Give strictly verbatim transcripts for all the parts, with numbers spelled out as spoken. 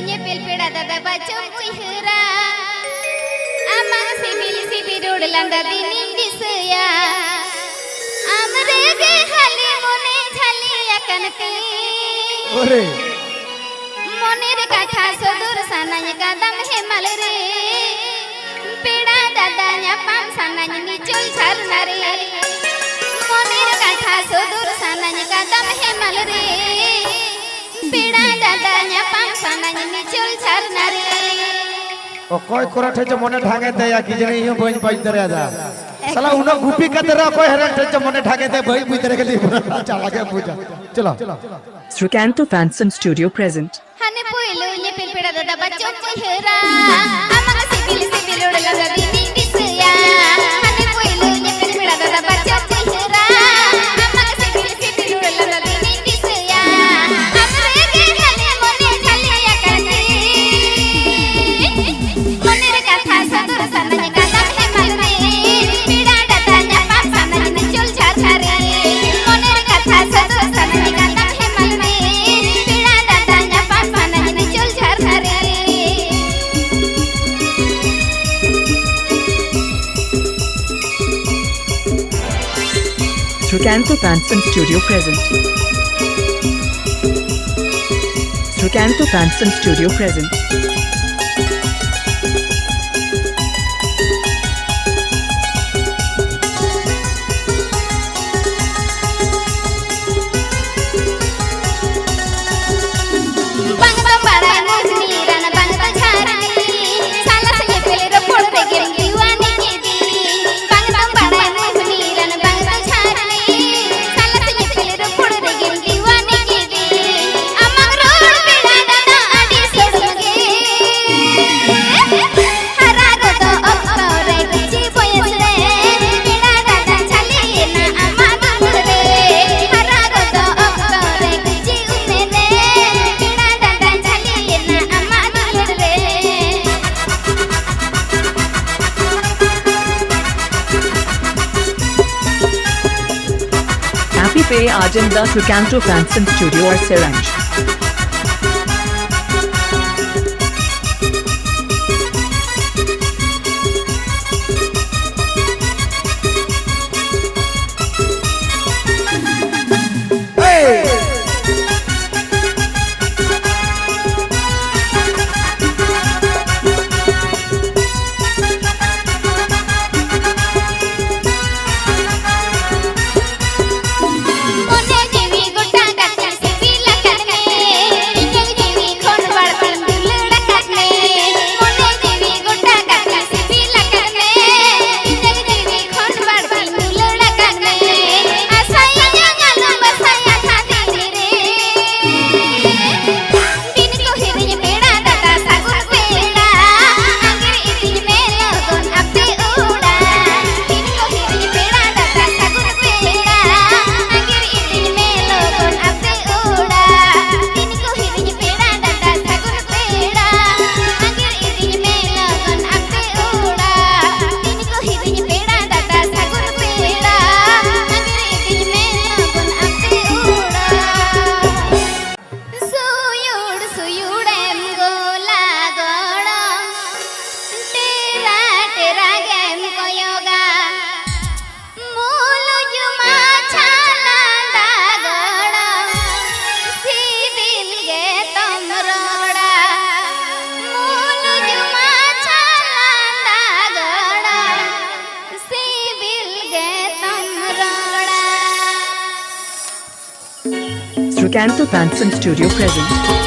ᱧᱮᱯᱮᱞ ᱯᱮᱲᱟ ᱫᱟᱫᱟ ᱵᱟᱪᱚᱢ ᱩᱭᱦᱟᱹᱨᱟ, ᱟᱢᱟᱜ ᱥᱤᱵᱤᱞ ᱥᱤᱵᱤᱞ ᱨᱚᱲ ᱞᱟᱸᱫᱟ ᱫᱤᱱᱤᱧ ᱫᱤᱥᱟᱹᱭᱟ᱾ ᱟᱢ ᱨᱮᱜᱮ ᱦᱟᱹᱞᱤ ᱢᱚᱱᱮ ᱡᱷᱟᱹᱞᱤ ᱟᱠᱟᱱ ᱛᱤᱧ᱾ ᱚᱨᱮ᱾ ᱢᱚᱱᱮ ᱨᱮ ᱠᱟᱛᱷᱟ ᱥᱚᱫᱚᱨ ᱥᱟᱱᱟᱧ ᱠᱟᱫᱟᱢ ᱦᱮᱢᱟᱞ ᱨᱮ᱾ ᱯᱮᱲᱟ ᱫᱟᱫᱟ ᱧᱟᱯᱟᱢ ᱥᱟᱱᱟᱧ ᱱᱤᱪᱚᱞ ᱡᱷᱟᱨᱱᱟ ᱨᱮ᱾ ᱢᱚᱱᱮ ᱨᱮ ᱠᱟᱛᱷᱟ ᱥᱚᱫᱚᱨ ᱥᱟᱱᱟᱧ ᱠᱟᱫᱟᱢ ᱦᱮᱢᱟᱞ ᱨᱮ᱾ ᱯᱮᱲᱟ ᱫᱟᱫᱟ ᱧᱟᱯᱟᱢ ᱥᱟᱱᱟᱧ ᱱᱤᱪᱚᱞ ᱡᱷᱟᱨᱱᱟ ᱨᱮ᱾ ᱚᱠᱚᱭ ᱠᱚᱨᱮ ᱴᱷᱮᱡ ᱪᱚ ᱢᱚᱱᱮ ᱰᱷᱟᱝ ᱮ ᱛᱟᱭᱟ, ᱠᱤ ᱡᱟᱹᱱᱤ ᱤᱧ ᱦᱚᱸ ᱵᱟᱹᱧ ᱵᱟᱹᱧ ᱫᱟᱲᱮᱭᱟᱫᱟ᱾ ᱥᱟᱞᱟ ᱩᱱᱟᱹᱜ ᱜᱩᱯᱤ ᱠᱟᱛᱮ ᱨᱮ ᱚᱠᱚᱭ ᱦᱮᱨᱮᱱ ᱴᱷᱮᱡ ᱪᱚ ᱢᱚᱱᱮ ᱰᱷᱟᱝ ᱮ ᱛᱟᱭᱟ, ᱵᱟᱹᱧ ᱵᱩᱡᱽ ᱫᱟᱲᱮ ᱠᱟᱫᱟ᱾ ᱪᱟᱞᱟᱜ ᱜᱮ ᱵᱩᱡᱟ᱾ ᱪᱚᱞᱚ᱾ Srikanto Fanson Studio present. ᱦᱟᱱᱮ ᱯᱳᱭᱞᱳ ᱧᱮᱯᱮᱞ ᱯᱮᱲᱟ ᱫᱟᱫᱟ ᱵᱟᱪᱚᱢ ᱩᱭᱦᱟᱹᱨᱟ᱾ ᱟᱢᱟᱜ ᱥᱤᱵᱤᱞ ᱥᱤᱵᱤᱞ ᱨᱚᱲ ᱞᱟᱸᱫᱟ ᱫᱤᱱᱤᱧ ᱫᱤᱥᱟᱹᱭᱟ᱾ ᱦᱟᱱᱮ ᱯᱳᱭᱞᱳ ᱧᱮᱯᱮᱞ ᱯᱮᱲᱟ ᱫᱟᱫᱟ ᱵᱟᱪᱚᱢ ᱩᱭᱦᱟᱹᱨᱟ᱾ ᱟᱢᱟᱜ ᱥᱤᱵᱤᱞ ᱥᱤᱵᱤᱞ ᱨᱚᱲ ᱞᱟᱸᱫᱟ ᱫᱤᱱᱤᱧ ᱫᱤᱥᱟᱹᱭᱟ᱾ ᱟᱢ ᱨᱮᱜᱮ ᱦᱟᱱᱮ ᱢᱚᱱᱮ ᱡᱷᱟᱹᱞᱤ ᱟᱠᱟᱱ ᱛᱤᱧ᱾ ᱢᱚᱱᱮ ᱨᱮ ᱠᱟᱛᱷᱟ ᱥᱚᱫᱚᱨ ᱥᱟᱱᱟᱧ ᱠᱟᱫᱟᱢ ᱦᱮᱢᱟᱞ ᱨᱮ᱾ ᱯᱮᱲᱟ ᱫᱟᱫᱟ ᱧᱟᱯᱟᱢ ᱥᱟᱱᱟᱧ ᱱᱤᱪᱚᱞ ᱡᱷᱟᱨᱱᱟ ᱨᱮ᱾ ᱢᱚᱱᱮ ᱨᱮ ᱠᱟᱛᱷᱟ ᱥᱚᱫᱚᱨ ᱥᱟᱱᱟᱧ ᱠᱟᱫᱟᱢ ᱦᱮᱢᱟᱞ ᱨᱮ᱾ ᱯᱮᱲᱟ ᱫᱟᱫᱟ ᱧᱟᱯᱟᱢ ᱥᱟᱱᱟᱧ ᱱᱤᱪᱚᱞ ᱡᱷᱟᱨᱱᱟ ᱨᱮ᱾ Srikanto Fanson Studio present. Srikanto Fanson Studio present. ᱵᱟᱝ ᱫᱚ ᱵᱟᱲᱟᱭ ᱢᱩᱦᱱᱤ ᱨᱟᱱ ᱵᱟᱝ ᱫᱚ ᱡᱷᱟᱨᱱᱤ, ᱥᱟᱞᱟᱥ ᱧᱮᱯᱮᱞ ᱨᱚᱯᱚᱲ ᱨᱮᱜᱮᱢ ᱫᱤᱣᱟᱱᱤ ᱠᱤᱫᱤᱧ᱾ ᱵᱟᱝ ᱫᱚ ᱵᱟᱲᱟᱭ ᱢᱩᱦᱱᱤ ᱨᱟᱱ ᱵᱟᱝ ᱫᱚ ᱡᱷᱟᱨᱱᱤ, ᱥᱟᱞᱟᱥ ᱧᱮᱯᱮᱞ ᱨᱚᱯᱚᱲ ᱨᱮᱜᱮᱢ ᱫᱤᱣᱟᱱᱤ ᱠᱤᱫᱤᱧ᱾ ᱟᱢᱟᱜ ᱨᱚᱲ ᱯᱮᱲᱟ ᱫᱟᱫᱟ ᱟᱹᱰᱤ ᱥᱚᱲᱚᱢ ᱜᱮ᱾ ᱦᱟᱨᱟ ᱜᱚᱫᱚᱜ ᱚᱠᱛᱚ ᱨᱮ ᱠᱩᱪᱤ ᱵᱚᱭᱮᱥ ᱨᱮ ᱯᱮᱲᱟ ᱫᱟᱫᱟ ᱡᱷᱟᱹᱞᱤᱭᱮᱱᱟ ᱟᱢᱟᱜ ᱫᱩᱞᱟᱹᱲ ᱨᱮ᱾ ᱦᱟᱨᱟ ᱜᱚᱫᱚᱜ ᱚᱠᱛᱚ ᱨᱮ ᱠᱩᱪᱤ ᱩᱢᱮᱨ ᱨᱮ ᱯᱮᱲᱟ ᱫᱟᱫᱟ ᱡᱷᱟᱹᱞᱤᱭᱮᱱᱟ ᱟᱢᱟᱜ ᱫᱩᱞᱟᱹᱲ ᱨᱮ᱾ Happy Pay Agenda Srikanto Fanson Studio or Seranj. Canto Tansen Studio present.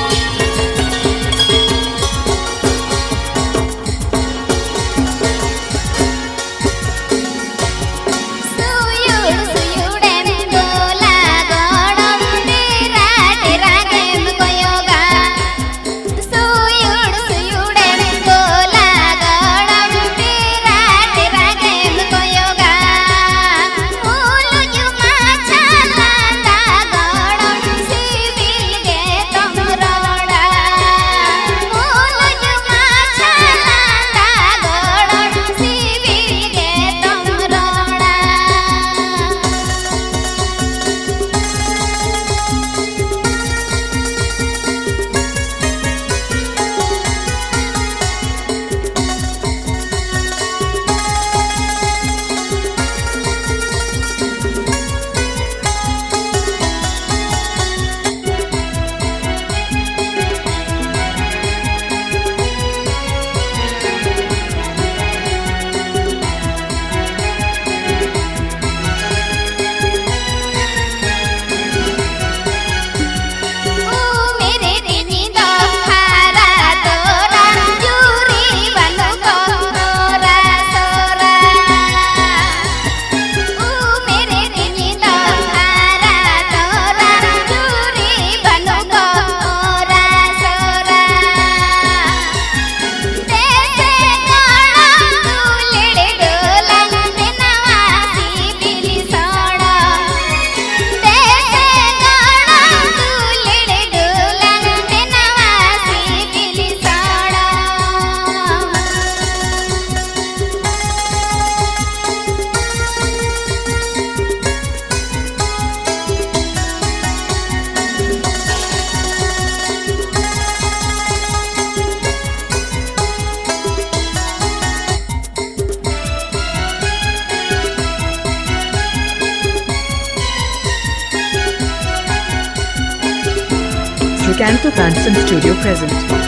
Srikanto Tansen Studio present.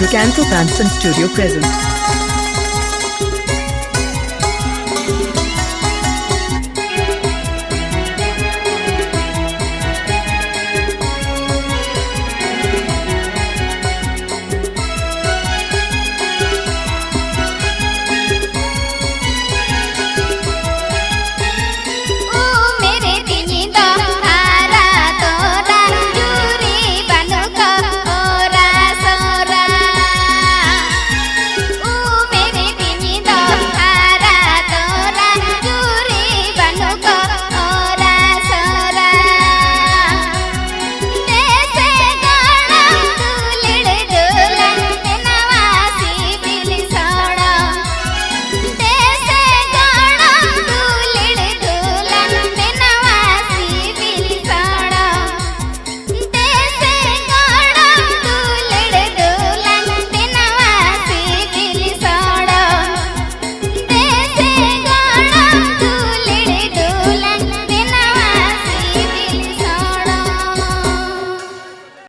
Canto Banton Studio presents.